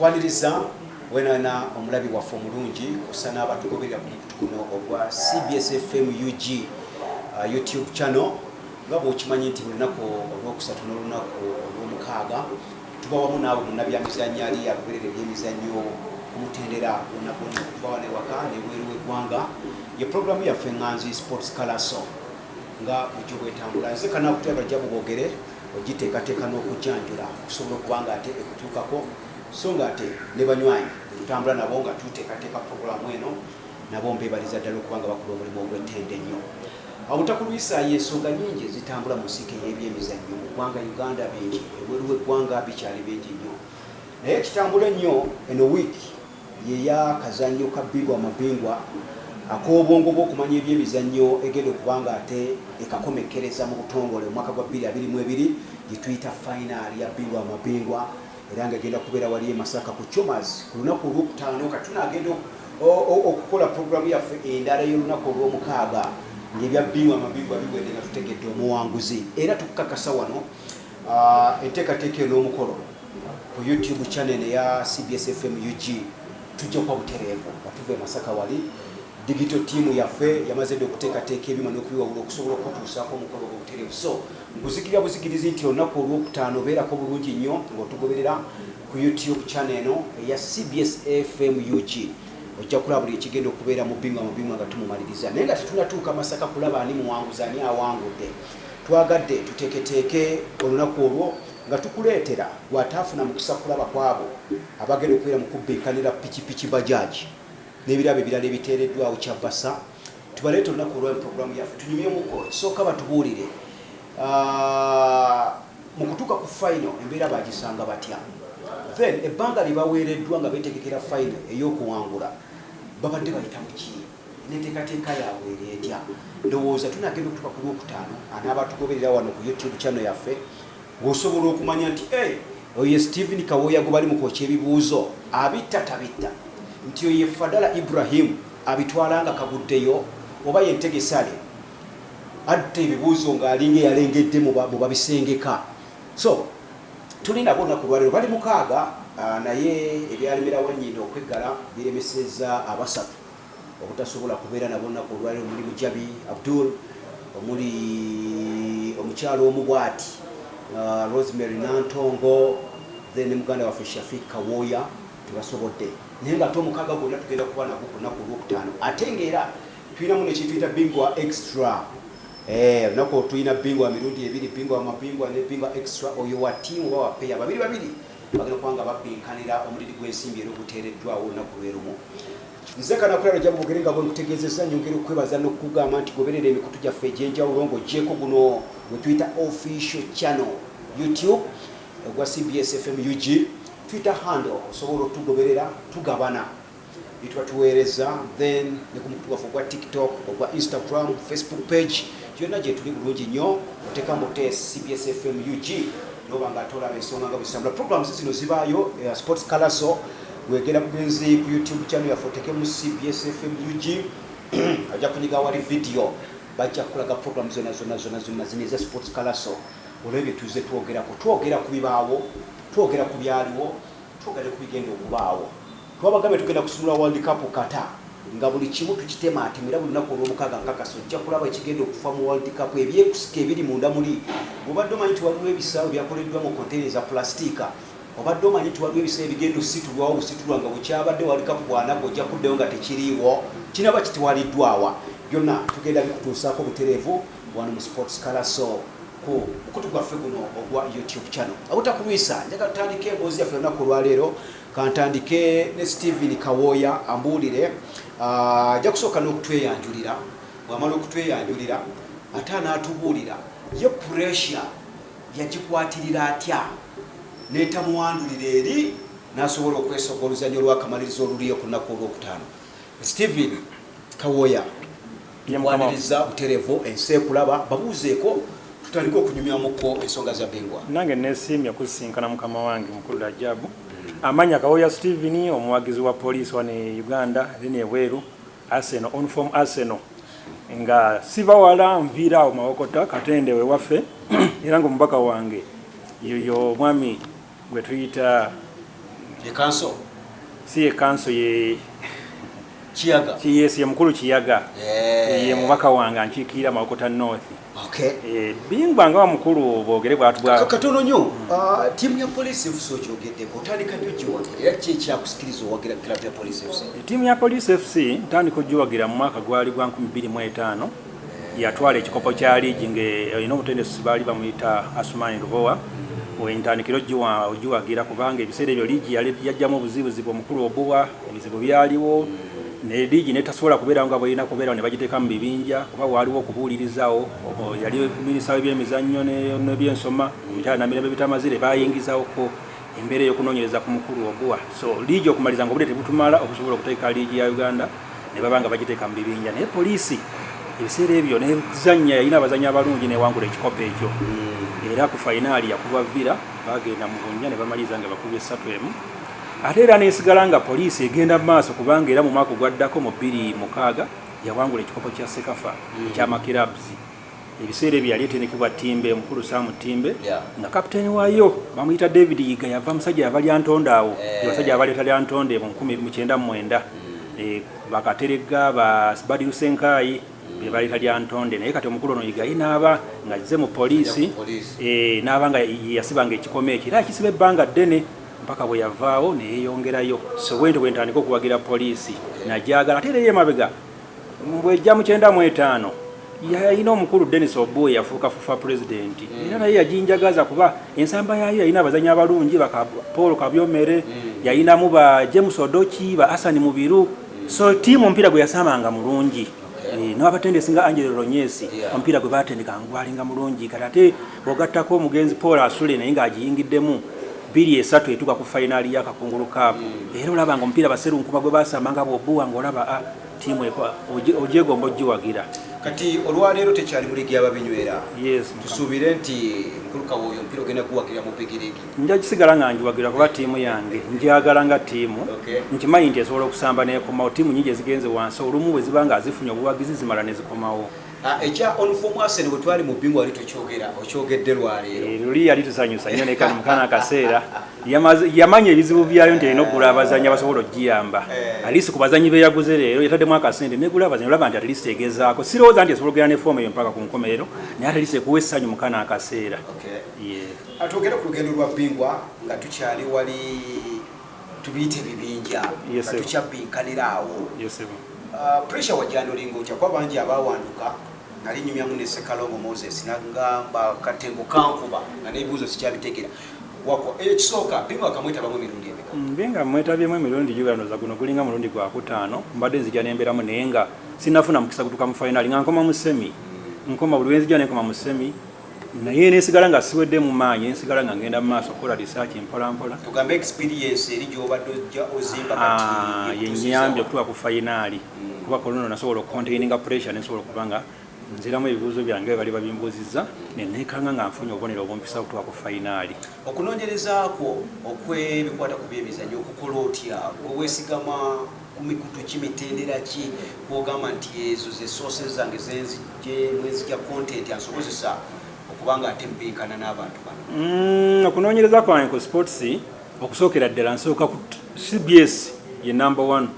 Nkwaniriza wenana omulabi waffe omulungi kusa n'abatugoberera ku mukutu guno ogwa CBS FM UG YouTube channel. Nga bw'okimanyi nti buli lunaku olwokusatu n'olunaku olwomukaaga tuba wamu naawe munnabyamizannyo ali agoberera ebyemizannyo ku mutendera gwonna gwonna, okuva wano ewaka nebweru w'eggwanga. Ye pulogulaamu yaffe Ŋŋanzi Sports Kalaso nga bujjo bwetambula. Nze Kanakutera Bajja Bubogere ogiteekateeka n'okujjanjula okusobola okuba nga ate ekutuukako, so nga ate ne banywanyi betutambula nabo nga tuteekateeka pulogulaamu eno nabo mbeebaliza ddala okuba nga bakola omulimu ogw'ettendo ennyo. Obutakulwisa y'ensonga nnyingi ezitambula mu nsiike y'ebyemizannyo mu ggwanga Uganda, bingi ebweru w'eggwanga bikyali bingi nnyo, naye ekitambula ennyo eno wiiki yeyakazannyo ka Bingwa Mabingwa ak'obwongo bw'okumanya ebyemizannyo egenda okuba nga ate ekakomekkereza mu butongole omwaka gwa 2022, gye tuyita fayinaali ya Bingwa Mabingwa, era nga egenda kubeera wali e Masaka ku Chomas ku lunaku olwokutaano. Kati tunaagenda okukola pulogulaamu yaffe endala ey'olunaku olwomukaaga ng'ebya Bingwa Mabingwa biwedde, nga tutegedde omuwanguzi, era tukukakasa wano enteekateeka eno n'omukolo ku YouTube channel eya CBS FM UG tujja kuba butereevu nga tuva e Masaka. Wali digital team yaffe yamaze dda okuteekateeka ebyuma n'okubiwawula okusobola okutuusaako omukolo ogw'obutereevu. So nkuzikirira buzikirizi nti olunaku olwokutaano obeerako bulungi nnyo ng'otugoberera ku YouTube channel eno eya CBS FM UG. Ojja kulaba buli ekigenda okubeera mu Bingwa mu Bingwa nga tumumaliriza. Naye nga tetunatuuka Masaka kulaba ani muwanguzi, ani awangudde, twagadde tuteeketeeke olunaku olwo nga tukuleetera gwataafuna mukisa kulaba kwabo abagenda okubeera mu kubbinkanira pikipiki, bajaji n'ebirabo ebirala ebiteereddwawo kyabasa. Tubaleete olunaku olwa puroguramu yaffe tunyumyemuko. Ekisooka, batubuulire mu kutuuka ku final embeera bagisanga batya, then ebbanga lye baweereddwa nga beetegekera final ey'okuwangula babadde bayita mu ki, n'enteekateeka yaabwe eri etya. Ndowooza tunagenda okutuuka ku Lwokutaano, anaaba atugoberera wano ku YouTube channel yaffe ng'osobola okumanya nti oyo ye Stephen Kawooya gwe bali mu kwokya ebibuuzo, abitta tabitta, nti oyo ye Fadala Ibrahim abitwala nga kaguddeyo, oba ye Ntegesale atta ebibuuzo ng'alinga eyalengedde mu babisengeka. So tuli nabo olunaku olwaleero bali mukaaga, naye ebyalemera wannyindo okweggala biremesezza abasatu obutasobola kubeera nabo olunaku olwaleero, omuli Mujabi Abdul, omuli omukyalo omu bwati Rosemary Nantongo, then ne muganda waffe Shafik Kawooya tebasobodde. Naye nga ate omukaaga gwonna tugenda kuba nagwo ku lunaku olwokutaano. Ate ng'era tulinamu nekyetuyita Bingwa Extra. Olunaku olwo tulina bingwa mirundi ebiri, Bingwa Mabingwa ne Bingwa Extra. Oyo wa tiimu oba wa peya babiri babiri bagenda kuba nga babbinkanira omuliri gw'ensimbi era oguteereddwawo olunaku lwe lumu. Nze Kanakulalo Jabubugere, nga bwe nkutegeezezza, nyongera okukwebaza n'okukugamba nti goberera emikutu gyaffe egy'enjawulo ng'oggyeeko guno gwe tuyita official channel YouTube ogwa CBS FM UG, Twitter handle osobola otugoberera, tugabana byetuba tuweereza, then ne ku mukutu gwaffe ogwa TikTok, ogwa Instagram, Facebook page, yonna gye tuli bulungi nnyo. Oteeka mu test CBS FM UG noba nga ate olaba ensonga nga bwezitambula. Programs zino zibaayo, Sports Kalaso wegera bugenzi ku YouTube channel yaffe, otekemu CBS FM UG, ojja kunyiga wali video, bajja kukulaga program zonna zonna zonna zonna zino eza Sports Kalaso. Olwebyo tuzze twogerako, twogera ku bibaawo, twogera ku byaliwo, twogera ne ku bigenda okubaawo. Twabagambye tugenda kusumula World Cup kata nga buli kimu tukitemaatema, era buli lunaku olwomukaaga nkakasa ojja kulaba ekigenda okufa mu World Cup, ebyekusika ebiri munda muli. Bw'obadde omanyi nti waliwo ebisaawe byakoleddwa mu konteyina eza pulasitiika, obadde omanyi nti waliwo ebisaawe ebigenda ositulwawo busitulwa nga bukyabadde World Cup bw'anagwa ojja kuddayo nga tekiriiwo, kinaaba kitwaliddwawa? Byonna tugenda bikutuusaako butereevu wano mu Sports Kalaso ku mukutu gwaffe guno ogwa YouTube channel. Obutakulwisa, njagala tutandike emboozi yaffe olunaku olwaleero. Kantandike ne Stephen Kawooya ambuulire. Ajja kusooka n'okutweyanjulira. Bw'amala okutweyanjulira ate anaatubuulira ye pressure yagikwatirira atya n'etamuwandulira eri n'asobola okwesoga oluzannya olw'akamalirizo oluliyo ku lunaku olwokutaano. Stephen Kawooya, tukwaniriza butereevu, ensi ekulaba, babuuzeeko tutandike okunyumyamuko ensonga za Bingwa. Nange nesiimye okusisinkana mukama wange mukulu Rajabu. Amanya Kawoya Stephen, omuwagizi wa poliisi wano e Uganda then ebweru Arsenal, on form Arsenal, nga siva wala, nviira awo Mawokota Katende wewaffe, era nga omubaka wange yoyo omwami gwe tuyita Ye kanso? Si ye kanso, ye Kiyaga. Yes, ye mukulu Kiyaga. Eh. Ye mubaka wange ankiikirira Mawokota North. Okay. Bingwa nga mukulu boogere bwatu bwa Katono nnyo, ttiimu ya Police FC okyogeddeko, otandika nnyo giwagira, era ki ekyakusikiriza owagira club ya Police FC? Ttiimu ya Police FC ntandika ogiwagira mu mwaka gwali gwa 2005, yatwala ekikopo kya liigi ng'erina omutendesi baali bamuyita Asumani Lubowa. Wentandikira ogiwagira kubanga ebiseera ebyo liigi yajjamu obuzibuzibu, omukulu obuwa ebizibu byaliwo ne liigi netasobola kubeerawo nga bwerina kubeerawo, ne bagiteeka mu bibinja kuba waaliwo okubuulirizawo. Yali minisita w'ebyemizannyo n'ebyensoma omukyala Namirembe Bitamazire, bayingizawoko embeera ey'okunoonyereza ku mukulu Obuwa. So liigi okumaliza nga obudde tebutumala okusobola okuteeka liigi ya Uganda, ne baba nga bagiteeka mu bibinja, naye Poliisi ebiseera ebyo nezannya, yalina abazannyi abalungi, newangula ekikopo ekyo. Era ku fainaali yakuba Villa, bagenda mu bunnya ne bamaliriza nga bakubye 3-1. Ate era nesigala nga Poliisi egenda mu maaso kubanga era mu mwaka ogwaddako mu 2006 yawangula ekikopo kya CECAFA ekyama clubs. Ebiseera ebyo yali etendekebwa Timbe, omukulu Saamu Timbe, nga kapiteeni waayo bamuyita David Yiga, yava musajja yava Lyantonde awo. Basajja abaleeta Lyantonde mu 1999, Bakateregga, ba Badiru Senkaayi be baleeta Lyantonde. Naye kati omukulu ono Yiga ye n'aba ng'azze mu Poliisi. Ajja ku Poliisi. N'aba nga yasibanga ekikomo ekyo, era akisiba ebbanga ddene mpaka bwe yavaawo neyeyongerayo. So bwentyo bwe ntandika okuwagira Poliisi, najagala. Ate era eri emabega bwejja mu 95 yalina omukulu Denis Obue, yafuuka FUFA president, era naye yaginjagaza kuba ensamba yaayo yalina abazanyi abalungi, baka Paul Kabyomere, yalinamu ba James Odoki, ba Asani Mubiru. So tiimu omupiira gwe yasambanga mulungi. N'abatendesi nga Angelo Ronyesi, omupiira gwe batendeka gwalinga mulungi. Kati ate bw'ogattako omugenzi Paul Asule naye ng'agiyingiddemu 2-3 etuuka ku fainaali ya Kakungulu Cup, era olaba nga omupiira baserunkuma gwe basamba nga bw'obuwa ng'olaba a tiimu ogyegomba ogiwagira. Kati olwaleero tekyali mu liigi y'ababinywera? Yes, mukama. Tusuubire nti mukulu Kawooyo omupiira ogenda guwagira mu big league? Nja kisigala nga ngiwagira kuba ttiimu yange, njagala nga ttiimu. Nkimanyi nti esobola okusamba nekomawo. Ttiimu nyingi ezigenze wansi, olumu bwe ziba nga zifunye obuwagizi zimala ne zikomawo. Ekya on form Arsenal bwe twali mu Bingwa wali tokyogera, okyogedde lwaleero. Luli yali tusanyusa nnyo, naye kati mukana akaseera yamanya ebizibu byayo nti erina okugula abazanyi abasobola okugiyamba. At least ku bazanyi be yaguze leero yataddemu akasente negula abazanyi, olaba nti at least egezaako. Sirowooza nti esobola okugenda ne form eyo mpaka ku nkomerero, naye at least ekuwa essanyu mukana akaseera. Yeah. Twogere ku lugendo lwa Bingwa nga tukyali wali tubiyite ebibinja, nga sir. tukyabinkanira awo. Yes, sir. Pressure wagyandolinga otya? Kuba bangi abawanduka, nali nyumyamu ne Sekalongo Moses nagamba katengo kankuba nga n'ebibuuzo sikyabitegeera. Wako ekisooka, Bingwa kamwetabamu emirundi emeka? Mbe nga mwetabyemu emirundi gibanoza, guno gulinga mulundi gwakutaano. Mbadde nzija nembeeramu naye nga sinafuna mukisa gutuuka mu fainaali, nga nkoma mu semi. Nkoma buli lwenzija nenkoma mu semi, naye nensigala nga siwedde mu maanyi, nensigala nga ngenda mu maaso okukola research mpola mpola. Tugambe experience eri gy'obadde ojja ozimba kati yenyambye okutuuka ku fainaali, kuba koluno nasobola okucontaininga pressure, nensobola okuba nga nziramu ebibuuzo byange bali babimbuuzizza, nenekanga nga nfunye obubonero obumpisa okutuuka ku fainaali. Okunoonyereza kwo okwebikwata ku byemizannyo okukola otya? Gwe weesigama ku mikutu ki, mitendera ki kwogamba nti ezo ze sources zange mwenzija content ansobozesa okuba nga ate mbinkana n'abantu bano? Okunoonyereza kwange ku sports, okusookera ddala nsooka ku CBS, ye number one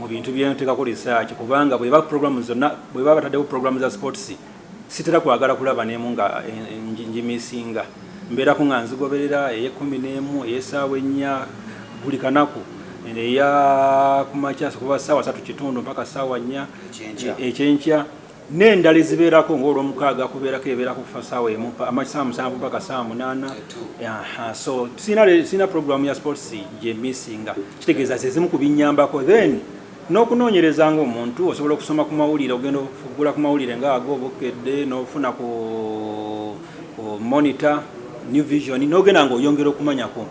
mu bintu byenteekako research, kubanga bweba program zonna bweba bataddewo program za sports, sitera kwagala kulaba nemu nga njimisinga. Mbeerako nga nzigoberera, ey'e11, ey'essaawa 4 buli kanaku, eya kumakya kuba ssaawa 3:15 mpaka ssaawa 4 Ekyenkya. Ekyenkya, n'endala ezibeerako ng'olwomukaaga kubeerako ebeerako kufa ssaawa 1 amasaawa 7 mpaka ssaawa 8. Etu. Aha, so sina programu ya sports gye missinga, kitegeeza ze zimu ku binnyambako. Then n'okunoonyereza ng'omuntu osobola okusoma ku mawulire, ogenda okugula ku mawulire ngaago obukedde n'ofuna ku Monitor, New Vision, n'ogenda ng'oyongera okumanyako.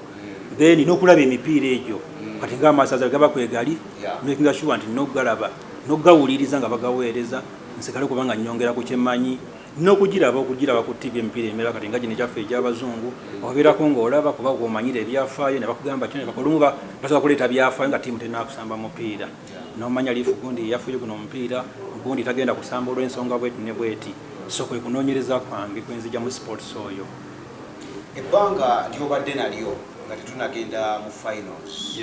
Then n'okulaba emipiira egyo kati ng'amasaza gaba kwegali, making sure nti n'ogalaba n'ogawuliriza nga bagaweereza, nsigale kubanga nnyongera ku kyemmanyi n'okugiraba, okugiraba ku TV emipiira emirala. Kati nga gino egyaffe egy'abazungu obeerako ng'olaba kuba gw'omanyira ebyafaayo ne bakugamba kino ne bakola. Olumu basobola kuleeta byafaayo nga ttiimu tenaakusamba mupiira, n'omanya liifu gundi yeyafuye guno omupiira, gundi tagenda kusamba olw'ensonga bweti ne bweti. So kwe kunoonyereza kwange kwenzija mu sports oyo. Ebbanga ly'obadde nalyo Nga tetunagenda mu finals,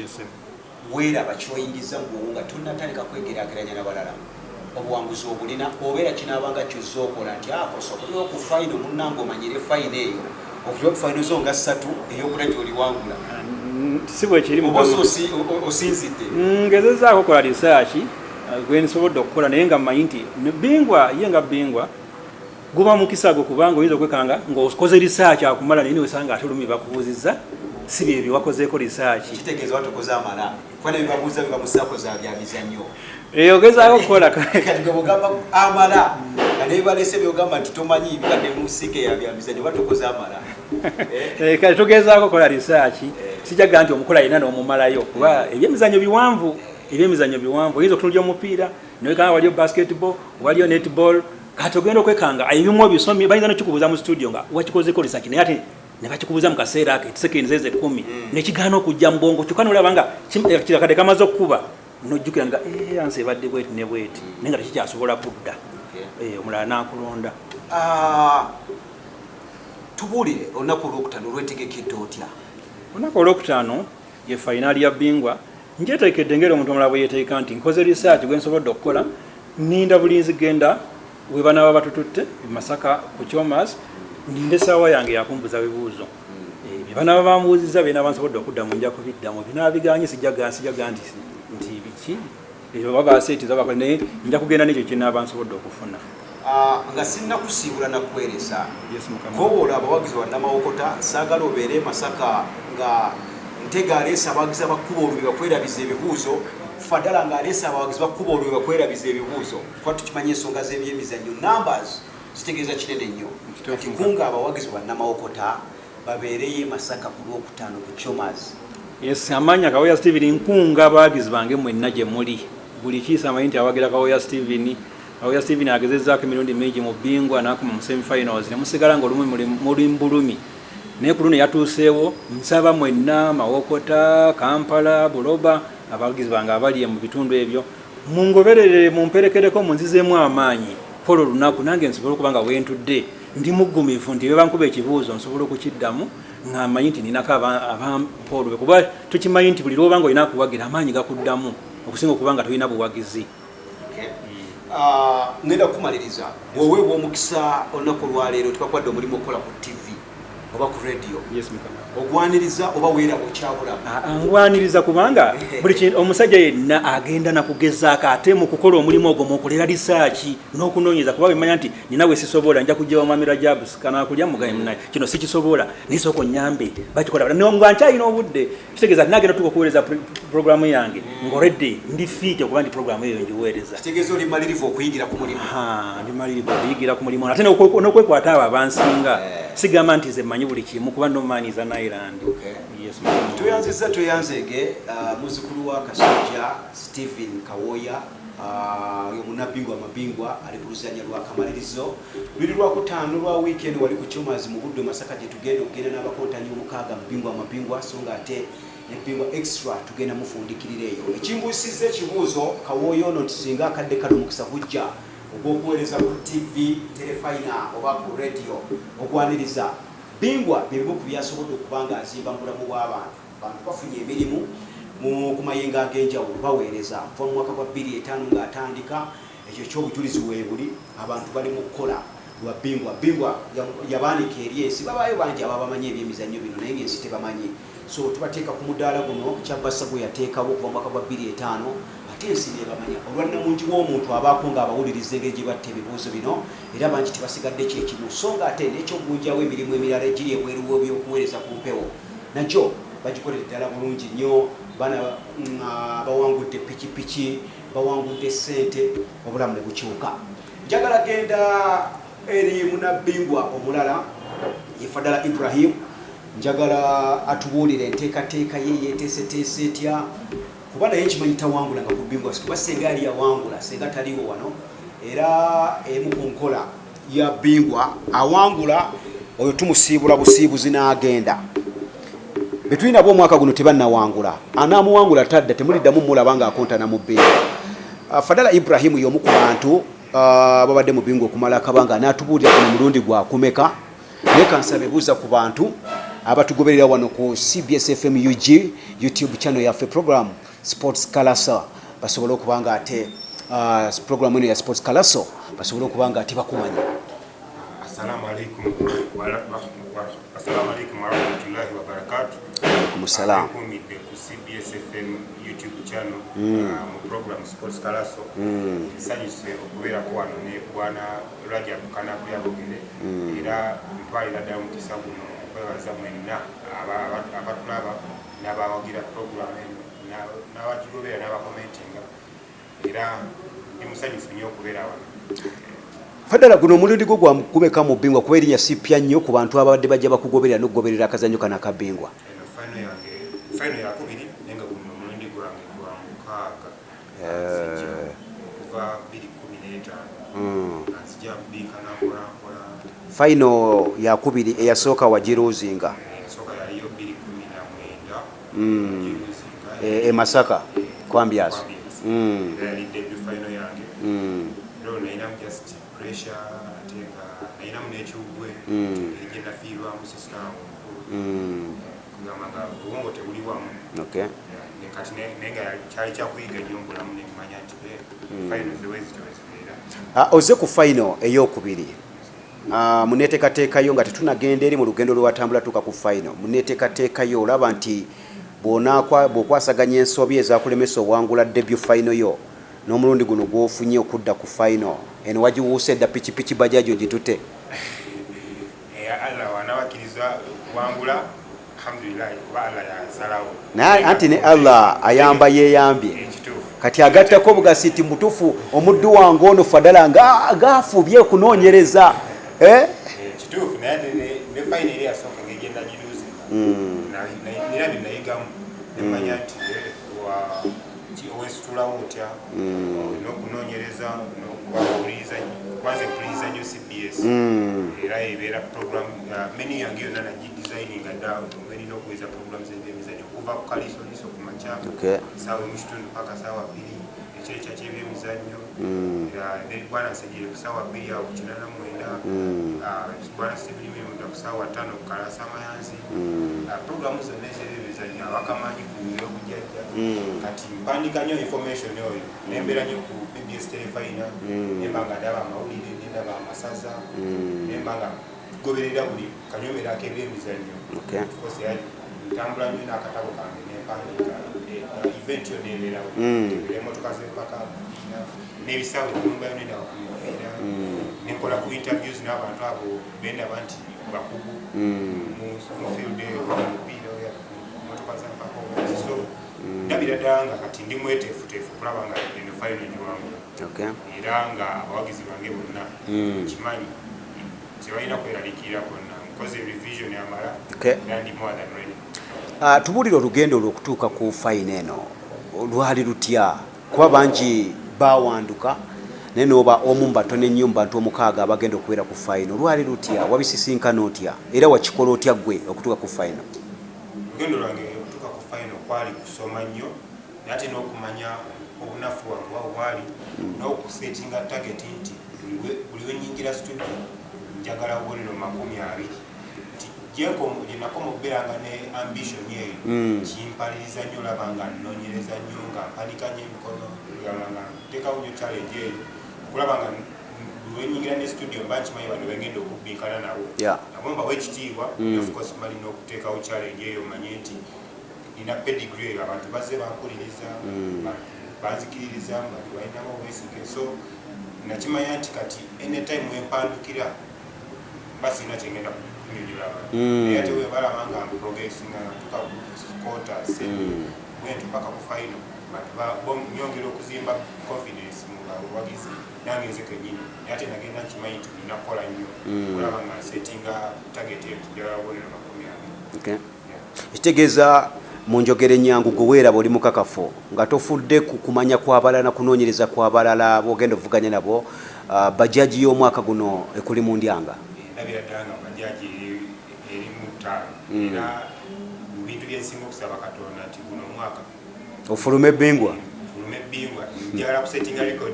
weeraba kyoyingiza mu bwongo nga tonnatandika kwegeraageranya nabalala, obuwanguzi obulina, obeera kinaabanga kyozza okola nti akosa okuliwo ku final, munnange omanyire final eyo, okuliwa ku final zo nga ssatu, eyokuna gyoliwangula? Si bwe kiri. Oba osinzidde? Ngezezaako kola research gwe nsobodde okukola, naye nga mmanyi nti Bingwa ye nga Bingwa guba mukisa gwo, kubanga oyinza okwekanga ng'okoze research akumala, naye niwesanga ate olumi bakubuuzizza si bye byewakozeeko research. Kitegeeza watukoze amala, kuba nebibabuuza biba musaako za bya mizannyo. Ogezaako okukola. Kati gwe bwogamba amala nga nebibalese byogamba nti tomanyi bibadde mu nsiike ya bya mizannyo, batukoze amala. Kale tugezaako okukola research. Sijaga nti omukola yenna n'omumalayo, kuba ebyemizannyo biwanvu, ebyemizannyo biwanvu. Oyinza okutunulya omupiira nowekanga waliyo basketball, waliyo netball, kati ogenda okwekanga ebimu obisomye, bayinza nokikubuuza mu studio nga wakikozeko research, naye ate ne bakikubuuza mu kaseera ako seconds ezo 10 nekigaana okujja mu bwongo, kyokka nolaba nga akadde kamaze okukuba, nojjukira nga answer ebadde bweti ne bweti, naye nga tekikyasobola kudda. Omulala n'akulonda. Ah, tubuulire olunaku olwokutaano olwetegekedde otya? Olunaku olwokutaano ye finali ya Bingwa. Njeteekedde ngeri omuntu omulala bwe yeteeka nti nkoze research gwe nsobodde okukola, ninda bulinzi genda we banaaba batututte e Masaka ku Chomas, ninda essaawa yange yakumbuza bibuuzo. Bye banaaba bambuuzizza byena nsobodde okuddamu nja kubiddamu, binaaba biganye sijjaga nti biki ebyo baba baseetiza bakola, naye nja kugenda n'ekyo kyenaaba nsobodde okufuna. Ah, nga sinnakusiibula nakweresa, Yes, Mukama. Kowoola abawagizi wa Namawokota. Saagala obeere e Masaka nga Ntega aleese abawagizi abakuba olubi bakwerabiza ebibuuzo, Fadala ng'aleese abawagizi bakuba olubi bakwerabiza ebibuuzo, kuba tukimanyi ensonga z'ebyemizannyo numbers zitegeeza kinene nnyo. Kati kunga abawagizi ba Namawokota babeereyo e Masaka ku Lwokutaano ku Chomas. Yes, amanya Kawoya Steven. Nkunga abawagizi bange mwenna gye muli, buli kiisa amanyi nti awagira Kawoya Steven. Kawoya Steven agezezzaako emirundi mingi mu Bingwa n'akoma mu semifinals ne musigala nga olumu muli mbulumi, naye ku luno yatuuseewo. Nsaba mwenna Mawokota, Kampala, Buloba, abawagizi bange abali mu bitundu ebyo, mungoberere, mumperekereko, munzizeemu amaanyi kola olunaku nange nsobole okuba nga wentudde ndi muggumivu nti bebankuba ekibuuzo nsobola okukiddamu nga mmanyi nti ninako abampa olube, kuba tukimanyi nti buli lwoba nga olina akuwagira amaanyi gakuddamu okusinga okuba nga tolina buwagizi. Ah, ngenda kukumaliriza, bw'oweebwa omukisa olunaku olwaleero tebakwadde omulimu okukola ku TV oba ku radio, Yes, Mukama. ogwaniriza oba weeraba okyabulamu? Ah, ngwaniriza, kubanga buli kintu omusajja yenna agenda nakugezaako, ate mu kukola omulimu ogwo mukolera research n'okunoonyeza, kuba bwemanya nti nina we sisobola, nja kujja wa Mwami Rajabu kanakulya mugaye, munaye kino sikisobola, naye sooka onyambe bakikola nga nkyalina obudde. Kitegeeza nti nagenda tuka okuweereza programu yange ng'already ndi fit okuba nti programu eyo ngiweereza. Kitegeeza oli malirivu okuyingira ku mulimu? Ha, ndi malirivu okuyigira ku mulimu, ate n'okwekwata abo abansinga. Sigamba nti nze mmanyi buli kimu, kuba no man is an island. Yes, mukama. Tweyanzizza, tweyanzeege, muzzukulu wa Kasujja Stephen Kawoya, oyo munabbingwa amabingwa ali ku luzannya lwa kamalirizo, luli Lwakutaano lwa weekend wali ku Chomas mu Buddo Masaka gye tugenda okugenda n'abakontanyi 6 mu Bingwa amabingwa, so nga ate ne Bingwa Extra tugenda mufundikirira eyo. Ekimbuusizza ekibuuzo Kawooya ono nti singa akadde kano omukisa gujja ogw'okuweereza ku TV Terefayina oba ku radio, ogwaniriza? Bingwa bye bimu ku byasobodde okuba nga azimba mu bulamu bw'abantu. Bantu bafunye emirimu mu ku mayengo ag'enjawulo, baweereza okuva mu mwaka gwa 2005 ng'atandika. Ekyo ekyobujulizi weebuli, abantu bali mu kukola lwa Bingwa. Bingwa yabaanika eri ensi. Babaayo bangi ababamanyi ebyemizannyo bino, naye ng'ensi tebamanyi, so tubateeka ku mudaala guno Kyabassa gwe yateekawo okuva mu mwaka gwa 2005, ate ensi nebamanya olwa nnamungi w'omuntu abaako ng'abawuliriza engeri gye batta ebibuuzo bino, era bangi tebasigadde kyekimu, so nga ate n'ekyokugunjawo emirimu emirala egiri ebweru w'ebyokuweereza ku mpewo nagyo bagikolera ddala bulungi nnyo. Bana bawangudde pikipiki, bawangudde ssente, obulamu ne bukyuka. Njagala genda eri munabbingwa omulala, ye Fadala Ibrahim. Njagala atubuulire enteekateeka ye yeeteeseteese etya, kuba naye nkimanyi tawangula nga ku Bingwa, kuba senga yali yawangula, senga taliwo wano. Era emu ku nkola ya Bingwa, awangula oyo tumusiibula busiibuzi n'agenda. Betulina bo omwaka guno tebannawangula, anaamuwangula tadda, temuliddamu mulaba ng'akontana mu Bingwa. Fadala Ibrahimu y'omu ku bantu babadde mu Bingwa okumala akabanga, anaatubuulira guno mulundi gwakumeka, naye kansabe buuza ku bantu Abatugoberera wano ku CBS FM UG YouTube channel yaffe, program Sports Kalasa, basobole okuba nga ate program eno ya Sports Kalaso basobole okuba nga ate bakumanya. Assalamu alaikum assalamu alaikum warahmatullahi wabarakatuh. Alaikum salam. Abeekuumidde ku CBS FM YouTube channel mu program Sports Kalaso. Nsanyuse okubeerako wano ne Bwana Rajab Kanakulya Bogere, era ntwalira ddala omukisa guno okwebaza mwenna abatulaba n'abawagira program eno n'abagigoberera n'abakomentinga, era ndi musanyufu nnyo okubeera wano. Fadala, guno omulundi gwo gwa kumeka mu bbingwa? Kuba erinnya sipya nnyo ku bantu ababadde bajja bakugoberera n'okugoberera akazannyo kano akabbingwa. Eno final yange, final yakubiri, naye nga guno omulundi gwange gwa 6 nzija okuva 2015 nga nzija mbinkana mpola mpola. Final yakubiri, eyasooka wagiruuzinga? Eyasooka yaliyo 2019, nagiruuzinga. E Masaka Kwambyas. Era yali debut final yange, era olwo nalinamu just pressure, ate nga nalinamu n'ekiwugwe engeri gye nafiirwamu sister wange omukulu, kugamba nga obwongo tebuli wamu. Kati naye nga kyali kyakuyiga nnyo mu bulamu, nemanya nti final zewezityo wezibeera. Ah, ozze ku final eyokubiri. Ah, muneteekateekayo nga tetunagenda eri mu lugendo lwewatambula tuuka ku final, muneteekateekayo olaba nti bw'okwasaganya ensobi ezakulemesa owangula debut final yo n'omulundi guno gw'ofunye okudda ku final eno, wagiwuusa edda pikipiki bajaji ogitute? Allah wanabakkiriza okuwangula, alhamdulillahi, kuba Allah yasalawo. Naye anti ne Allah ayamba yeeyambye. Ekituufu. Kati agattako obugasi nti mutuufu omuddu wange ono Fadala nga gaafubye okunoonyereza, eh? Kituufu, naye ate ne final eri yasooka engeri gye nagiruuzinga, nina bye nayigamu nemanya nti owesitulawo otya n'okunoonyereza n'okuba owuliriza. Kwanza mpuliriza nnyo CBS, era ebeera program menu yange yonna nagidesigninga dda werina okuweza program z'ebyemizannyo okuva ku kaliisoliiso ku makya, 1:15 paka 2:00, ekyekya ky'ebyemizannyo. Bwana Nsejere ku 2:00 awo ku 89, Bwana Stephen Mirunda ku 5:00 ku Kalasa Amayanzi, programu zonna ez'ebyemizannyo, abakamanyi ku byobujjajja. Kati mpandika nnyo information oyo, nembeera nnyo ku BBS Terefayina, nemba nga ndaba amawulire, nendaba amasaza, nemba nga goberera buli kanyomero ak'ebyemizannyo. Of course, era ntambula nnyo n'akatabo kange nempandiika event yonna ebeerawo, emmotoka z'empaka n'ebisaawe nulumbayo nendaba ku mupiira, nenkola ku interviews n'abantu abo bendaba nti bakugu mu field eyo, oba mu mupiira oya motoka z'empaka oba ki. So ndabira ddala nga kati ndi mweteefuteefu okulaba nga eno final giwangula, era nga abawagizi bange bonna kimanyi tebalina kweraliikirira kwonna, nkoze revision amala, era ndi more than ready. Ah, tubuulire olugendo olwo okutuuka ku final eno lwali lutya, kuba bangi bawanduka naye nooba omu mu batono ennyo mu bantu 6 abagenda okubeera ku final. Lwali lutya? Wabisisinkana otya era wakikola otya ggwe okutuuka ku final? Olugendo lwange okutuuka ku final kwali kusoma nnyo, naye ate n'okumanya obunafu bwange wa bwali, n'okusetinga target nti buli wenyingira studio njagala bubonero 20, nti gyenakoma okubeeranga ne ambition eyo, kimpaliriza nnyo olaba nga nnoonyereza nnyo, nga mpanika nnyo emikono, gamba nga nteekawo nnyo challenge eyo okulaba nga lwenyingira ne studio mba nkimanyi bano bengenda okubbinkana nabo, nabo mbawa ekitiibwa. Of course malina okuteekawo challenge eyo, manye nti nina pedigree eyo, abantu bazze bampuliriza, banzikiririza, bantu balinamu obwesige. So nakimanya nti kati anytime wempandukira mba sirina kyengenda kunyonyola abantu, naye ate webalaba nga progressinga nga ntuuka ku quarter, semi, bwentu paka ku final, bantu nyongera okuzimba confidence mu bawagizi nange nze kenyini. Naye ate nagenda nkimanyi nti nina kukola nnyo okulaba nga nsetinga target eyo nti njagala bubonero 20. Yeah. Ekitegeeza mu njogera ennyangu, gwe weeraba oli mukakafu nga tofudde ku kumanya kw'abalala na kunoonyereza kw'abalala bw'ogenda ovuganya nabo, bajaji y'omwaka guno ekuli mu ndyanga? Ndabira ddala nga bajaji eri mu ttaano, era mu bintu byensinga okusaba Katonda nti guno omwaka ofulume ebbingwa. ntume Bingwa, njagala kusettinga record,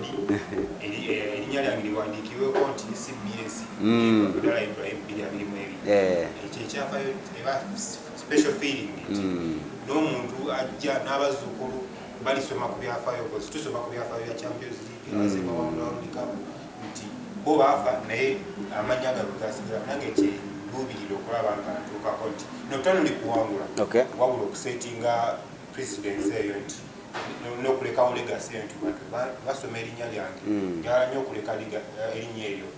erinnya lyange liwandiikibweko nti CBS Abdallah Ibrahim 2022. Ekyo ekyafayo eba special feeling nti n'omuntu ajja n'abazzukulu balisoma ku byafaayo, because tusoma ku byafaayo bya Champions League, abasinga wangula World Cup, nti bo baafa naye amannya gaabwe gasigala. Nange kyenduubirira okulaba nga ntuukako nti notanuli kuwangula, wabula okusettinga precedence eyo nti n'okulekawo legacy eyo nti bantu basoma erinnya lyange. Njagala nnyo okuleka erinnya eryo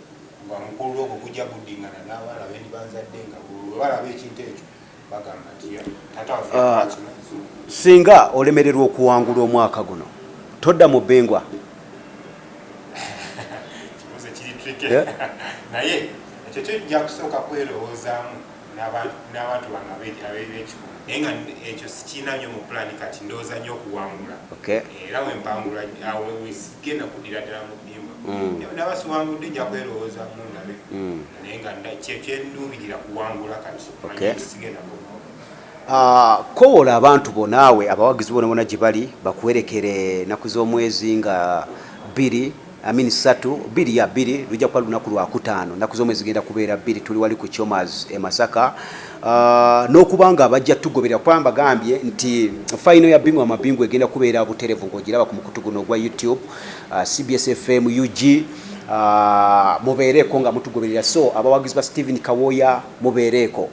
nga mukulu ogwo gujja guddingana n'abaana bendibanzadde, nga bwe balaba ekintu ekyo bagamba nti, "Ya, taata waffe yakola kino." So, Singa olemererwa okuwangula omwaka guno, todda mu Bingwa? Kibuuzo kiri tricky, naye ekyo kijja kusooka kwerowoozaamu n'abantu bange ab'ekikulu, naye nga ekyo sikiina nnyo mu pulaani kati. Ndowooza nnyo okuwangula. Era wempangula awo wesigenda kuddira ddala mu bbimba. Naba siwangudde, nja kwerowoozaamu ndabe, naye nga kyenduubirira kuwangula kati. Manye nti sigenda kukomawo. Ah, kowola abantu bo naawe abawagizi bona bona gye bali bakuwerekere ennaku z'omwezi nga 2, amini 3, 2 ya 2, lujja kuba lunaku lwakutaano, ennaku z'omwezi zigenda kubeera 2, tuli wali ku Chomas e Masaka. Ah, n'okuba nga bajja tugoberera kuba mbagambye nti final ya Bingwa Mabingwa egenda kubeera buterevu ng'ogiraba ku mukutu guno ogwa YouTube, CBS FM UG. Mubeereeko nga mutugoberera. So abawagizi ba Stephen Kawoya mubeereeko,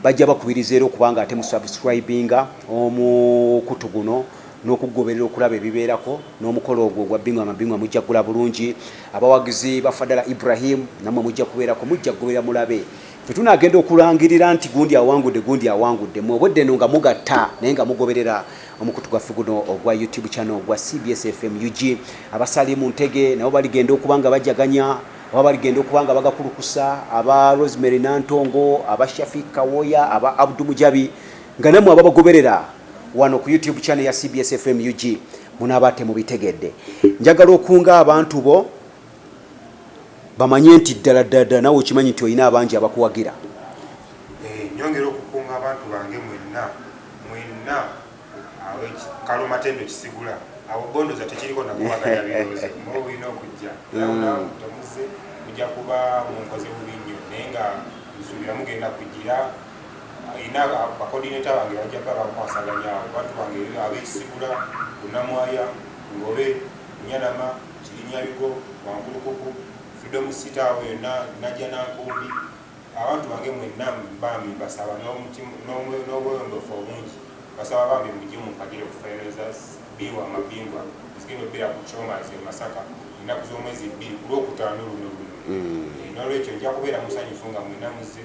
bajja bakubiriza era okubanga ate musubscribinga omukutu guno n'okugoberera okulaba ebibeerako n'omukolo ogwo ogwa Bingwa Mabingwa mujja kugula bulungi. Abawagizi ba Fadala Ibrahim nammwe mujja kubeerako, mujja kugoberera mulabe ffe tunaagenda okulangirira nti gundi awangudde, gundi awangudde. Mwe obwedde eno nga mugatta naye nga mugoberera omukutu gwaffe guno ogwa YouTube channel ogwa CBS FM UG. Abasali mu ntege nabo baligenda okuba nga bajaganya oba baligenda okuba nga bagakulukusa, aba Rosemary Nantongo, aba Shafik Kawoya, aba Abdu Mujabi, nga nammwe ababagoberera wano ku YouTube channel ya CBS FM UG munaaba temubitegedde. Njagala okunga abantu bo bamanye nti ddala ddala ddala nawe okimanyi nti olina abangi abakuwagira. Nyongera okukunga abantu bange mwenna mwenna awo Kalomatendo Kisigula awo bondoza tekiriko nakubaganya birowoozo, muba bulina okujja era temuze mujja kuba munkoze bubi nnyo, naye nga nsuubira mugenda kugira ina bacoordinator bange bajja kuba bakwasaganya awo. Bantu bange ab'Ekisigula, Bunamwaya, Ngobe, Nyanama, Kirinyabigo, Wankulukuku, Freedom City, awo yonna Najja Nankumbi, abantu bange mwenna bambi mbasaba n'obweyongofu obungi, basaba bambi mujje mumpagire ku final za Bingwa Amabingwa zigenda okubeera ku Chomas e Masaka ennaku z'omwezi 2 ku Lwokutaano luno luno. N'olwekyo nja kubeera musanyufu nga mwenna muzze,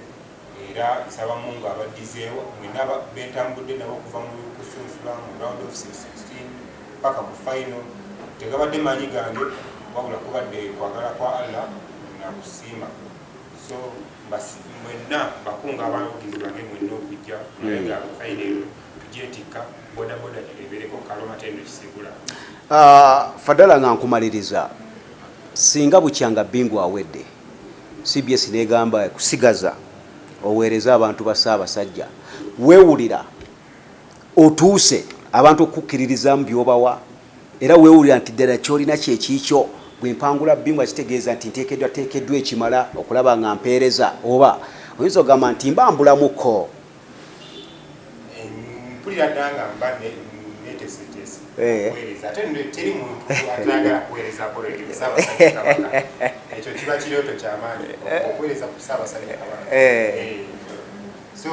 era nsaba Mungu abaddizeewo mwenna bentambudde nabo okuva mu kusunsula mu round of 16 paka ku final. Tegabadde maanyi gange, wabula kubadde kwagala kwa Allah nakusiima. So mwenna bakunga abawagizi bange mwenna okujja naye nga final eno tugyetikka bodaboda ebeereko Kalomatendo Kisigula. Ah, Fadala, nga nkumaliriza, singa bukyanga Bingwa awedde, CBS negamba kusigaza oweereze abantu ba Ssaabasajja, weewulira otuuse abantu okukkiririzamu by'obawa, era weewulira nti ddala kyolina kyekiikyo, bwe mpangula Bingwa kitegeeza nti nteekeddwa teekeddwa ekimala okulaba nga mpeereza, oba oyinza okugamba nti mba mbulamuko? Mpulira dda nga mba neteeseteese okuweereza, ate teri muntu atayagala kuweerezako Radio Ssaabasajja Kabaka. Ekyo kiba kirooto kyamaanyi okuweereza ku Ssaabasajja Kabaka. So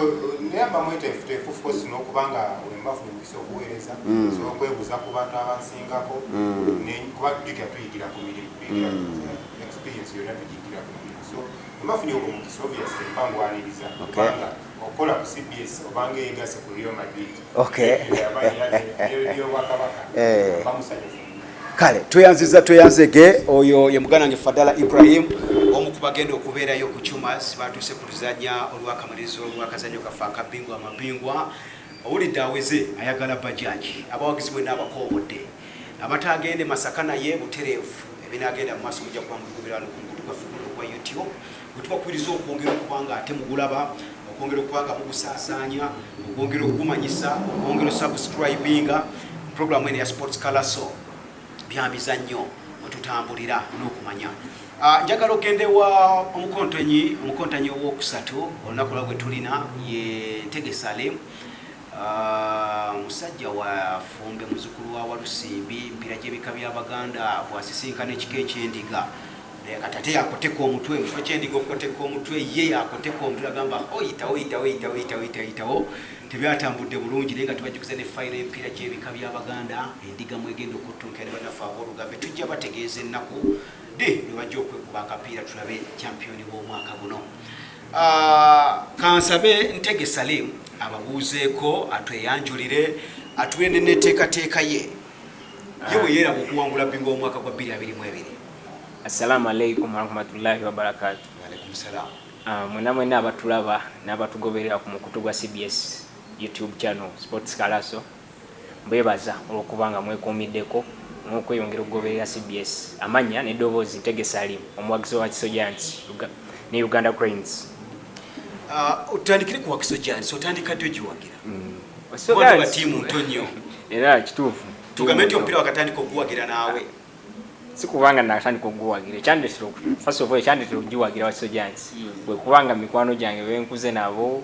naye mba mweteefuteefu, of course, n'okuba nga wemba nfuna omukisa okuweereza, nsobola okwebuuza ku bantu abansingako, kuba tujjukira tuyigira ku mirimu, tuyigira experience yonna tugiyigira ku mirimu. So wemba nfunye ogwo mukisa, obviously mba ngwaniriza, kubanga okukola ku CBS obanga eyegase ku Real Madrid y'obwakabaka, mba musanyufu. Kale tweyanziza, tweyanzege. Oyo ye muganda wange Fadala Ibrahim, omu ku bagenda okubeerayo ku Chumas. Batuuse ku luzanya olwakamalirizo olwakazanyo kaffe akabingwa amabingwa. Owulidde aweze ayagala bajaji. Abawagizi mwenna abakoowodde abatagende Masaka, naye butereevu ebinagenda mu maaso mujja kuba mubigobera wano ku mukutu gwaffe guno ogwa YouTube, gwe tubakubiriza okwongera okuba nga ate mugulaba, okwongera okuba nga mugusaasaanya, okwongera okugumanyisa, okwongera osubscribinga programu eno ya Sports Kalaso. Byamizannyo mwetutambulira n'okumanya. Njagala ogende wa omukontanyi owokusatu olunaku lwa gwe tulina ye Ntege Salim. Musajja wa Fumbe, muzukulu wa Walusimbi, mpira gy'ebika by'Abaganda bw'asisinkana ekika ekyendiga. Naye kati ate yakoteka omutwe mu kifo ky'endiga okukoteka omutwe, ye yakoteka omutwe, agamba oyitawo, yitawo, yitawo, yitawo, yitawo, yitawo. Tebyatambudde bulungi, naye nga tubajjukiza ne final y'emipiira gy'ebika by'Abaganda, endiga mwegenda okuttunkira ne bannaffe ab'Olugave. Tujja bategeeza ennaku ddi lwe bajja okwekuba akapiira, tulabe champiyoni w'omwaka guno. Kansabe Ntege Salim ababuuzeeko, atweyanjulire, atuwe neneteekateeka ye ye bwe yeeraba okuwangula bingo omwaka gwa 2022. Assalamu alaikum warahmatullahi wabarakatu. Alaikum salaam. Mwena mwena abatulaba n'abatugoberera ku mukutu gwa CBS YouTube channel Sports Kalaso, mbebaza olw'okuba nga mwekuumiddeko n'okweyongera okugoberera CBS. Amannya n'eddoboozi Ntege Salim, omuwagizi wa Wakiso Giants ne Uganda Cranes. Otandikire ku Wakiso Giants, otandika ddi ogiwagira? Wakiso Wano Giants- tiimu nto nnyo. Era kituufu. Tugambe nti omupiira wakatandika okuwagira naawe? Si kubanga natandika okuguwagira. Ekyandetera first of all, ekyandetera okugiwagira Wakiso Giants bwe kubanga mikwano gyange benkuze nabo,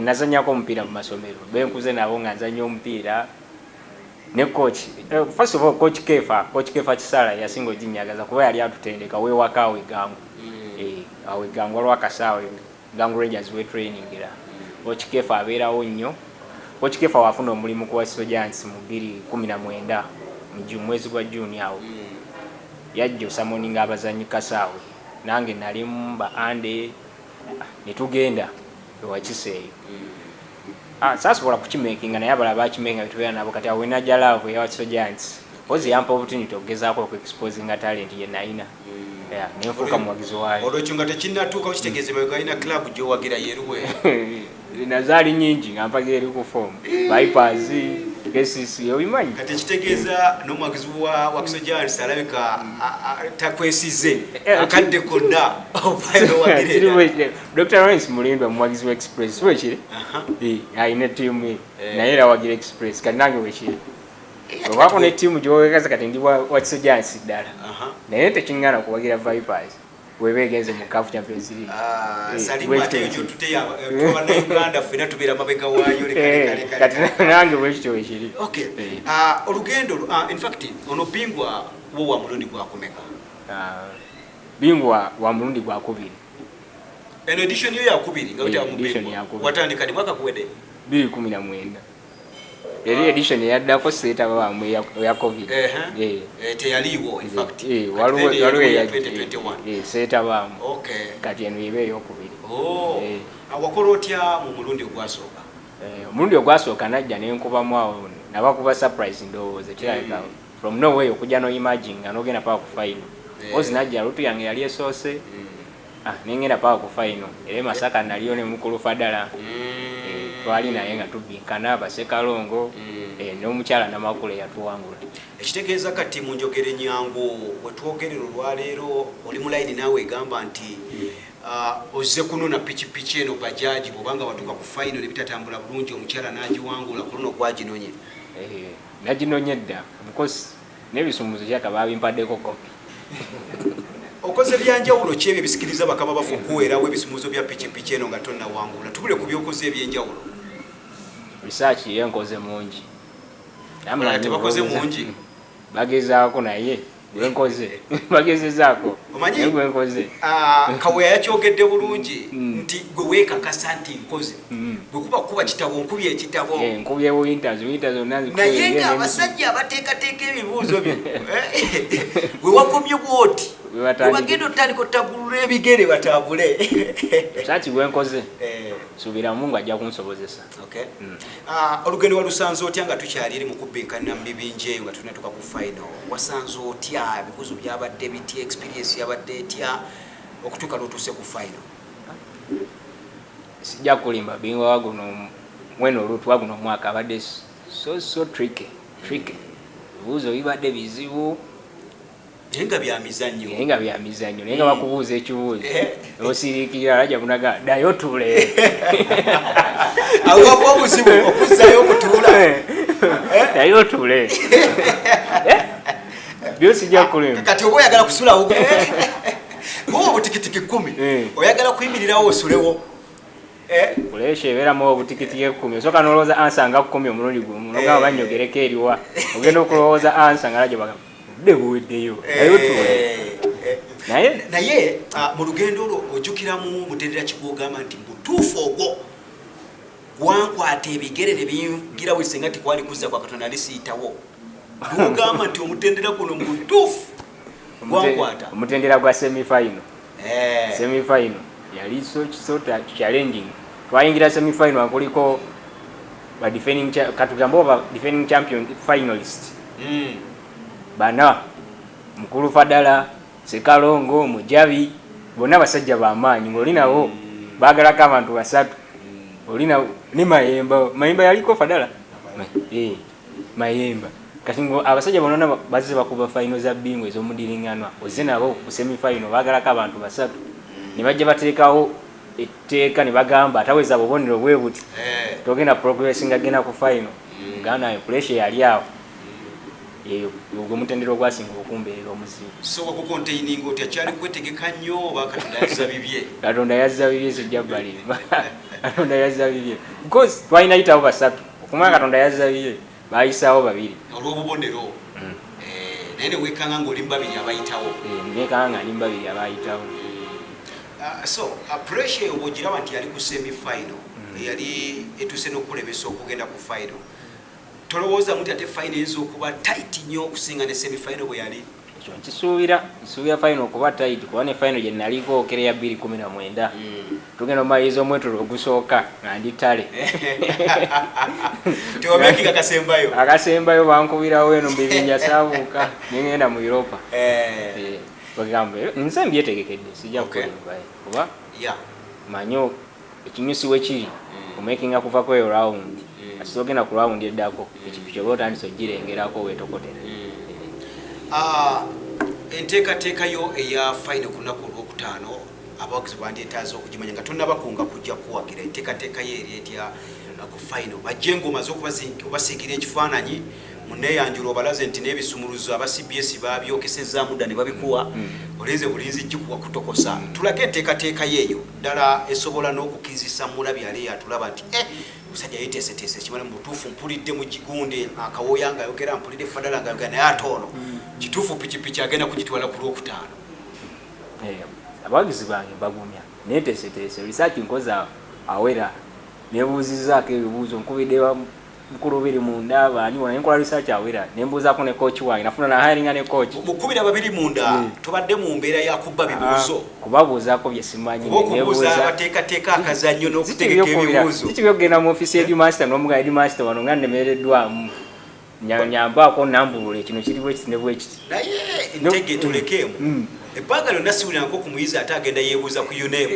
nazanyako omupiira mu masomero, benkuze nabo nga nzanya omupiira ne coach. First of all, coach Kefa Kisala yasinga oginyagaza kuba yali atutendeka wewaka awo egangu. Awo egangu waliwo akasaawe Gangu Rangers we trainingira. Coach Kefa abeerawo nnyo. Coach Kefa wafuna omulimu ku Wakiso Giants mu 2019 mu mwezi gwa June awo. Yajja osummoninga abazanyi kasaawe, nange nalimu ba ande ne tugenda ewakiso eyo. Saasobola kukimakinga, naye abalala bakimakinga betubeera nabo. Kati awo wenajja love eya Wakiso Giants, pozi yampa opportunity okugezaako okuexposinga talent ye nalina. Yeah, nenfuuka muwagizi waayo. Olwekyo nga tekinnatuuka, kitegeeza emabega alina club gyowagira, yeruwe? Nazaali nyingi nga mpagira eri ku form, Vipers, KCC, obimanyi. Kati ekitegeeza n'omuwagizi wa Wakiso Giants alabika takwesize akadde konna Kiri bwe- Dr Lawrence Mulindwa muwagizi wa Express, si wekiri? Alina ettiimu ye, naye era awagira Express. Kati nange wekiri, obaako nettiimu gyowekaza. Kati ndi Wakiso Giants ddala, naye tekiŋŋana kuwagira Vipers weba egenze mu CAF Champions League. Salimu, Bwe ate kityo. eyo tuteya, ffena tubeera mabega waayo. Leka, leka, leka, Kati leka. nange bwekityo wekiri. Okay. Olugendo in fact ono bingwa wo wa mulundi gwakumeka? Bingwa wa mulundi gwakubiri. Eno edition yo yakubiri nga wetaba mu Edition bingwa. yakubiri. Watandika di mwaka guwedde? 2019. Eri edition eyaddako seetabamu, eya COVID. Teyaliiwo in fact. Kati Waliwo then waliwo eyaliwo ya eya 2021. Seetabaamu. Kati eno eba eyokubiri. Oh. Wakola otya mu mulundi ogwasooka? Omulundi ogwasooka najja nenkubamu awo, nabakuba surprise. Ndowooza kirabika from nowhere okujja no imagine nga nogenda paka ku final. Ozi najja route yange yali esoose. Nengenda paka ku final era e Masaka naliyo ne mukulu Fadala. Twali naye nga tubinkana basekalongo, n'omukyala Namakula eyatuwangula. Ekitegeeza kati mu njogera enyangu, wetwogerera olwaleero oli mu layini naawe egamba nti ozze kunona pikipiki eno bajaji, bwobanga watuuka ku final ne bitatambula bulungi, omukyala n'agiwangula, ku luno gwaginonye? Naginonye dda because n'ebisumuzo kyaka babimpadeko kopi. Okoze byanjawulo ki ebyo ebisikiriza bakama bafe okuweerawo ebisumuzo bya pikipiki eno nga tonnawangula? Tubule ku byokoze ebyenjawulo. Research ye nkoze mungi. Abalala tebakoze mungi? Bagezaako, naye gwenkoze bagezezaako. Omanyi- Naye gwenkoze. Kaweya yakyogedde bulungi nti gwe weekakasa nti nkoze. Bwe kuba kuba kitabo, nkubye ekitabo. Nkubye winters, winter zonna nzikubye. Naye nga abasajja abateekateeka ebibuuzo bino, we wakomye bwoti, We batandika. webagenda otandika otagulula ebigere batambule. Research gwenkoze, suubira Mungu ajja kunsobozesa. Okay. Olugendo walusanze otya nga tukyali eri mu kubbinkana mu bibinja eyo, nga tunatuka ku final? Wasanze otya ebibuuzo byabadde bitya, experience yabadde etya okutuuka lwotuuse ku final? Sijja kulimba, bingwa waguno mweno olutu waguno omwaka abadde so so tricky, tricky. Ebibuuzo bibadde bizibu. Naye nga bya mizannyo. Naye nga bya mizannyo, naye nga bakubuuza ekibuuzo osiriikirira, alajja bunaga ddayo tule. Awo wava obuzibu okuzzayo okutuula. Naye otule byosijja kulimba. Kati oba oyagala kusulawo buba obutikitiki 10, oyagala kuyimirirawo osulewo. Pressure ebeeramu obutikitiki 10, osooka n'olowooza answer nga 10 omulundi gumu, nogamba bannyogereko eriwa, ogenda okulowooza answer nga lagyo bagamba obudde buweddeyo, naye otule. Naye Naye mu lugendo lwo ojjukiramu mutendera kigwogamba nti butuufu ogwo gwankwata ebigere ne biyingirawo singa tekwali kuzza kwa Katonda ali siyitawo, gwogamba nti omutendera guno mutuufu gwankwata? Omutendera gwa semifinal. Semifinal yali so challenging. Twayingira semifinal akuliko ba defending, katugambe oba defending champion finalist bana, mukulu Fadala, Sekalongo, Mujabi, bonna basajja bamaanyi ng'oli nabo baagalako abantu basatu, oli ne Mayemba. Mayemba yaliko Fadala. Mayemba. Kati ngo abasajja bonna bazze bakuba final za Bingwa ez'omudiringanwa, ozze nabo ku semifinal baagalako abantu basatu, ne bajja bateekawo etteeka ne bagamba ataweza bubonero bwe buti togenda progressing, agenda ku final. Muganda wange, pressure yali awo. Eyo ogwo mutendera ogwasinga okumbeerera omuzibu. So wagucontaininga otya? Kyali kwetegeka nnyo oba Katonda yazza bibye? Katonda yazza bibye, sijja balimba, Katonda yazza bibye, because twalina yitawo basatu, okumanya Katonda yazza bibye, bayisaawo babiri. Olw'obubonero. Naye ne weekanga ng'oli mu babiri abayitawo. Nekanga nga ndi mu babiri abayitawo. So pressure eyo bw'ogiraba nti yali ku semi final, eyali etuuse n'okulemesa okugenda ku final, tolowoozamu nti ate final eyinza okuba tight nnyo okusinga ne semi final bwe yali? Ekyo nkisuubira, nsuubira final okuba tight, kuba ne final gye naliko okere ya 2019, tugenda omaliriza omwetolo ogusooka nga ndi ttale. Tewamakinga kasembayo? Akasembayo bankubirawo eno mubibinja, saabuuka nengenda mu Europa. Bagamba nze mbyetegekedde, sijja kukulimba, kuba manyi ekinyusi we kiri omakinga kuva kweyo round, ati ogenda ku round eddako ekipiki oba otandise ogirengerako wetokotera. Enteekateeka yo eya final ku lunaku olwokutaano, abawagizi bandyetaaze okugimanya nga tonnabakunga kujja kuwagira. Enteekateeka yo eri etya ku final? Bajje ng'omaze obasiigira ekifaananyi muneeyanjula, obalaze nti n'ebisumuluzo aba CBS babyokesezaamu dda ne babikuwa, olinze bulinzi gikuwa kutokosa. Tulage enteekateeka yeeyo ddala esobola n'okukkirizisa mulabi ali atulaba nti musajja yeteeseteese kimala. Mu butuufu mpulidde mu gigundi Akawooya ng'ayogera, mpulidde Fadala ng'ayogera, naye ate ono kituufu pikipiki agenda kugitwala ku Lwokutaano. Abawagizi bange mbagumya, neteeseteese, research nkoze awera, nebuuzizaako ebibuuzo, nkubidde mukulu biri munda baani bona, nenkola research awera, nembuuzaako ne coach wange, nafuna na hiringa ne coach. Mukubira babiri munda, tobadde mu mbeera ya kubba bibuuzo? Kubabuuzaako bye simanyi. Oba okubuuza abateekateeka akazannyo n'okutegeka ebibuuzo. Kikibi okugenda mu ofiisi headmaster n'omuga, "Headmaster, wano nga nnemereddwamu, nyambaako nambulula ekino kiri bwekiti ne bwekiti." Naye ntege tulekeemu, ebbanga lyonna siwulirangako ku muyizi ate agenda yeebuuza ku UNEB.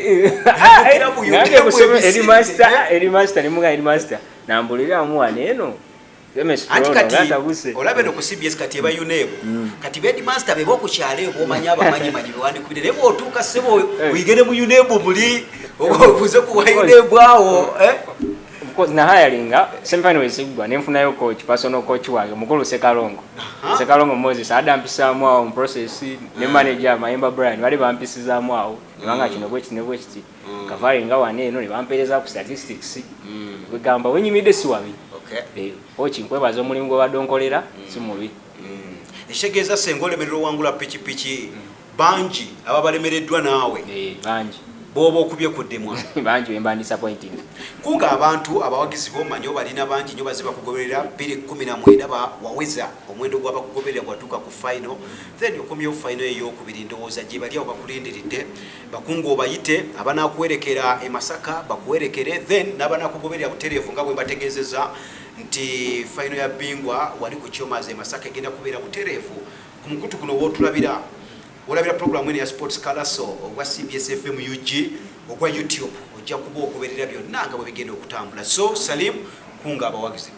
Headmaster, nemuga, "Headmaster, nambuliramu wano eno." Anti kati olaba eno ku CBS kati eba UNEB, kati headmaster beba okukyalo eyo bomanyi abamanyimanyi bewandikubire, naye bwotuuka ssebo oyigere mu UNEB muli obuuze ku wa UNEB awo. Nahiringa semifinal wesigwa nenfunayo coach, personal coach wange mukulu Sekalongo, Sekalongo Moses, adde ampisaamu awo mu process, ne manager Mayemba Brian bali bampisizaamu awo nebanga kino bwekiti ne bwekiti, kavalinga wano eno ne bampeereza ku statistics, kwegamba wenyimidde si wabi. Coach, nkwebaza omulimu gwobadde onkolera, si mubi. Ekitegeeza senga olemererwa owangula pikipiki, bangi ababalemereddwa naawe. Bangi. Bwoba okubye ku ddemwa. Bangi bemba disappointing. Kunga abantu abawagizi bomanyi obalina bangi nnyo bazze bakugoberera. 219 waweza omuwendo gw'abakugoberera bwatuuka ku final, then okomyewo final eyokubiri. Ndowooza gye bali awo bakulindiridde, bakunga obayite abanakuwerekera e Masaka bakuwerekere, then n'abanakugoberera butereevu nga bwe mbategeezeza nti final ya Bingwa wali ku Kyomazi e Masaka egenda kubeera butereevu ku mukutu guno wootulabira, olabira programu eno ya Sports Kalaso ogwa CBS FM UG, ogwa YouTube. Ojja kuba ogoberera byonna nga bwe bigenda okutambula. So Salim, kunga abawagizi.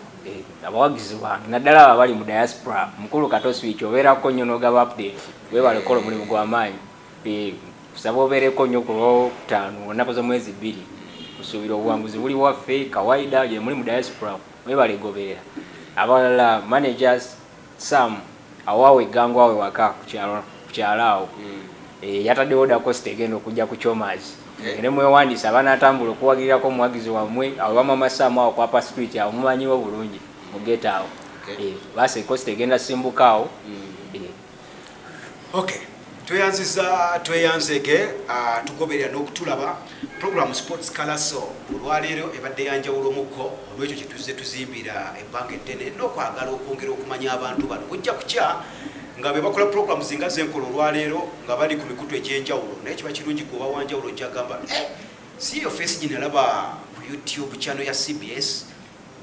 Abawagizi bange naddala abo abali mu diaspora, mukulu Kato Switch, obeerako nnyo n'ogaba update, webale kola omulimu gw'amaanyi. Kusaba obeereko nnyo ku Lwokutaano olunaku z'omwezi 2, kusuubira obuwanguzi buli waffe kawaida gye muli mu diaspora, webale goberera. Abalala managers Sam awaawe eggangu awe waka ku kyalo awo. Yataddewo da cost egenda okujja ku Chomas. Ne mwewandiisa abanaatambula okuwagirirako omuwagizi wammwe awo bamama Sam awo ku Upper Street awo mumanyiwo bulungi mu gate awo. Basi cost egenda simbuka awo. Okay. Tweyanziza tweyanzege tugoberera n'okutulaba program Sports Kalaso olwaleero ebadde yanjawulo mukko olwekyo kye tuzze tuzimbira ebbanga eddene n'okwagala okwongera okumanya abantu bano. Bujja kukya nga be bakola programs nga zenkola olwaleero nga bali ku mikutu egy'enjawulo, naye kiba kirungi gwe oba wanjawulo ojja gamba si yo face gye nalaba ku YouTube channel ya CBS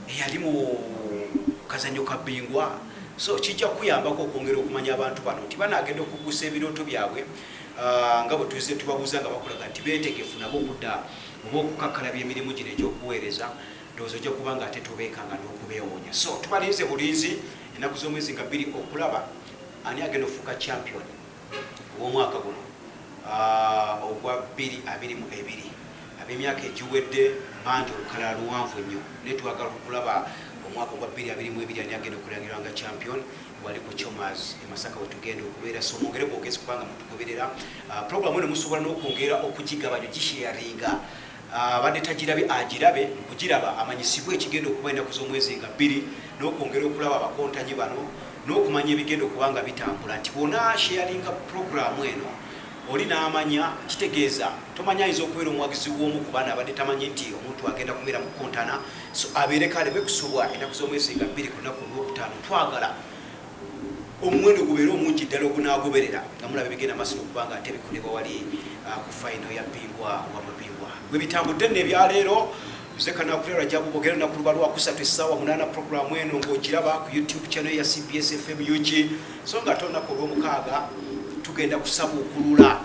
eyali mu kazannyo ka Bingwa. So kijja kuyambako okwongera okumanya abantu bano nti banaagenda okugusa ebirooto byabwe nga bwe tuzze tubabuuza nga bakulaga nti beetegefu nabo okudda oba okukakkalabya emirimu gino egy'okuweereza. Ndowooza ojja kuba nga ate tobeekanga n'okubeewuunya. So tubalinze bulinzi ennaku z'omwezi nga 2 okulaba ani agenda okufuuka champion ow'omwaka guno ogwa 2022. Ab'emyaka egiwedde bangi olukalala luwanvu nnyo, naye twagala okulaba omwaka ogwa 2022 ani agenda okulangirwa nga champion wali ku Chomas e Masaka we tugenda okubeera. So mwongere bwogezi kubanga mutugoberera. Program eno musobola n'okwongera okugigabanya, ogisharinga. Abadde tagirabye agirabe, mu kugiraba amanyisibwe ekigenda okuba ennaku z'omwezi nga 2, n'okwongera okulaba abakontanyi bano n'okumanya ebigenda okuba nga bitambula. Nti bw'ona sharinga program eno oli n'amanya, kitegeeza tomanya ayinza okubeera omuwagizi w'omu ku baana abadde tamanyi nti omuntu agenda kubeera mu kontana. So abeere kale bekusubwa ennaku z'omwezi nga 2 ku lunaku olwokutaano. Twagala omuwendo gubeere omungi ddala ogunaagoberera nga mulaba ebigenda maaso n'okuba nga ate bikolebwa wali ku final ya Bingwa wa Mabingwa. Bwe bitambudde nno ebyaleero, nze Kanakulira Rajabu Bogere, lunaku luba lwakusatu essaawa 8 programu eno ng'ogiraba ku YouTube channel ya CBS FM UG. So nga ate olunaku olw'omukaaga tugenda kusabuukulula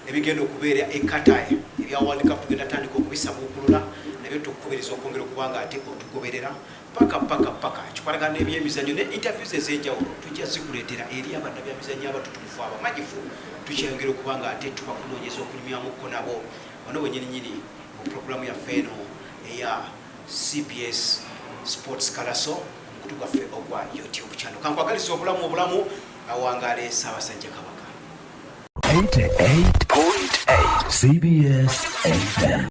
ebigenda okubeera e Qatar ebya World Cup, tugenda tandika okubisabuukulula nabyo tukukubiriza okwongera okuba nga ate otugoberera paka paka paka. Kikwatagana n'ebyemizannyo ne interviews ez'enjawulo tujja zikuleetera eri abannabyamizannyo abatutumufu abamanyifu. Tukyayongera okuba nga ate tubakunoonyeza okunyumyamukko nabo wano wennyininyini mu programu yaffe eno eya CBS Sports Kalaso ku mukutu gwaffe ogwa YouTube channel. Kankwagaliza obulamu obulamu, awangaale Ssaabasajja Kabaka. 88.8 CBS FM.